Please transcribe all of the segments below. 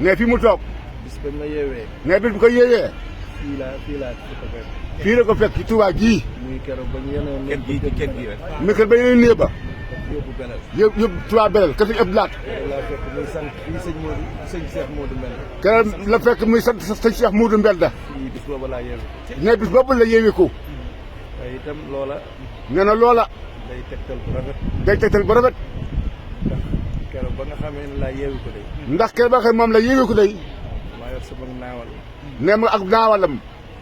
ne fi mu toog. bis ba ma yeewee. ne bis bu ko yeewee. fii laa ko fekk. fii la ko fekk ci Touba gii. muy keroog ba ñu yenoon néeg bi ci kër gi rek. muy kër ba yeneen néeg ba. yóbbu belal. yóbbu Touba belal kër Sëñ Abdou Lahad. laa fekk muy sant fii sëñ Cheikh Modou Mbenda. keroog la fekk muy sant sëñ Cheikh Modou Mbenda. fii bis booba laa yeewee. ne bis boobu la yeewee ko. waaye itam loola. nee na loola. day tegtal bu rafet. day tegtal bu rafet. ndax keroog ba nga xamee ne laa yeewi ko day. ndax keroog ba nga xam moom la yeewee ko day. maa yor sama naawal. nee ma ak naawalam.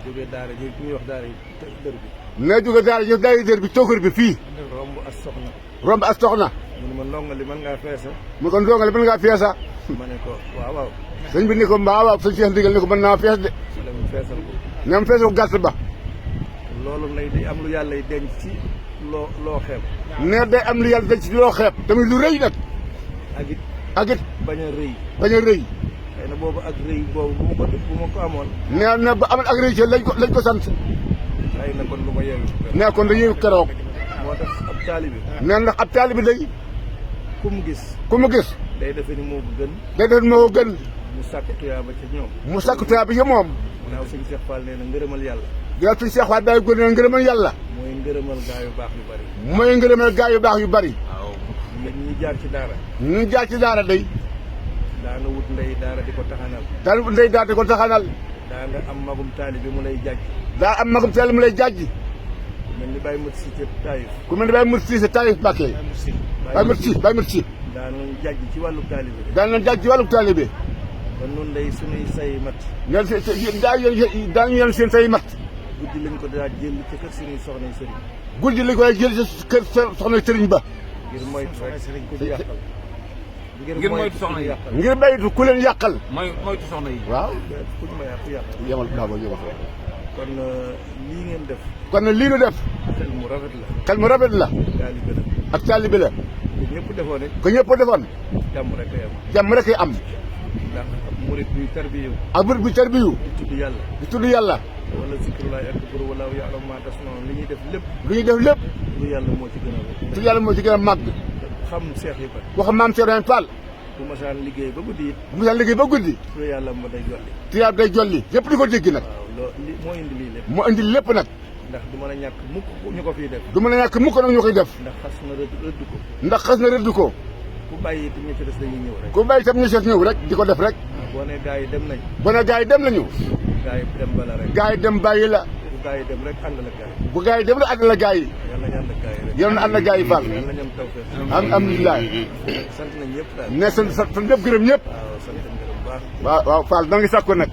jógee daara ji ñuy wax daara dër bi. nee jóge daara ji daara dër bi tookër bi fii. romb as soxna. romb as soxna. mu ne ma ndongali mën ngaa feesa. mu ko ndongali mën ngaa feesa. ma ne ko waaw waaw. sëñ bi ni ko waaw sëñ Cheikh ndigal ni ko mën naa fees de. ma dem feesal ko. ne mu feesal ko gàtt ba. loolu nag day am lu yàlla denc ci loo xeeb. ne day am lu yàlla denc ci loo xeeb. tamit lu rëy nag. ak it. bañ a rëy. bañ a rëy. xëy na boobu ak rëy boobu bu ma ko amoon. nee na ba amoon ak rëy ci lañ ko sant. xëy na kon lu ma yeewu. nee kon dañuy keroog. moo tax ab taalibi. nee ndax ab taalibi day. ku mu gis. day defe ni moo ko gën. day defe ni moo ko gën. mu sàkk tuyaaba ca ñoom. mu sàkk tuyaaba ca moom. naaw sëñ Cheikh Fall nee na ngërëmal yàlla. yaa sëñ Cheikh Fall daay góor nee na ngërëmal yàlla. mooy ngërëmal gaa yu baax yu bari. mooy ngërëmal gaa yu baax yu bari. waaw ñi jaar ci daara. ñi jaar ci daara day. daana wut ndey daara di ko taxanal. daana wut ndey daara di ko taxanal. daa nga am magum taalibe mu lay jàjj. daa am magum taalibe mu lay jàjj. mel ni Baye Mut Si ca Taïf. ku mel ni Baye Mut Si ca Taïf Mbàkke. Baye Mut Si. daan nañu jàjj ci wàllu taalibe. daan nañu jàjj ci wàllu taalibe. kon nun day sunuy say mat. daañu yen seen say mat. guddi lañ ko daa jël ci kër sunuy soxna sëriñ. guddi lañ ko daa jël ci kër soxna sëriñ ba. ngir moytu rek ku ñu yàqal. ngir moytu soxna yi. ngir baytu ku leen yàqal. moytu soxna yi. waaw. ku ñu may ku yàqal. yemal daa bëgg wax. kon lii ngeen def. kon nag lii nu def. xel mu rafet la. xel mu rafet la. taalibe la. ak taalibe la. ko ñëpp defoon it. ko ñëpp defoon. jàmm rek ay am. jàmm rek ay am. ndax ab murit buy tarbiyu. ak murit buy tarbiyu. di tudd yàlla. di tudd yàlla. wala zikrullahi akbar wala ya'lamu ma tasna'un li ñuy def lépp. lu ñuy def lépp. tudd yàlla moo ci gën a rëy. tudd yàlla moo ci gën a màgg. xam seex yi ba. wax maam Cheikh Ibrahima Fall. bu masaan liggéey ba guddi it. bu masaan liggéey ba guddi. tudd yàlla ma day jolli. tudd yàlla day jolli yëpp di ko dégg nag. waaw moo indi lii lépp. moo indi lépp nag. ndax du mën a ñàkk mukk ñu ko fiy def. du mën a ñàkk mukk nag ñu koy def. ndax xas na rëdd ko. ndax xas na rëdd ko. ku bàyyi itam ñi ci des dañuy ñëw rek. ku bàyyi itam ñi ci des ñëw rek di ko def rek. boo nee gaa yi dem nañ. boo nee gaa yi dem nañu. gaa yi dem bala rek. gaa yi dem bàyyi la. bu gaa yi dem rek ànd la gaa yi. bu gaa yi dem rek ànd la gaa yi. yàlla ñu ànd ak gaa yi rek. yal na ànd ak gaa yi Fall. yàlla ñu am tawfeex. alhamdulilah. sant nañ ñëpp daal. ne sant ñëpp gërëm ñëpp. waaw sant nañ gërëm bu baax. waaw Fall da nga sàkku nag.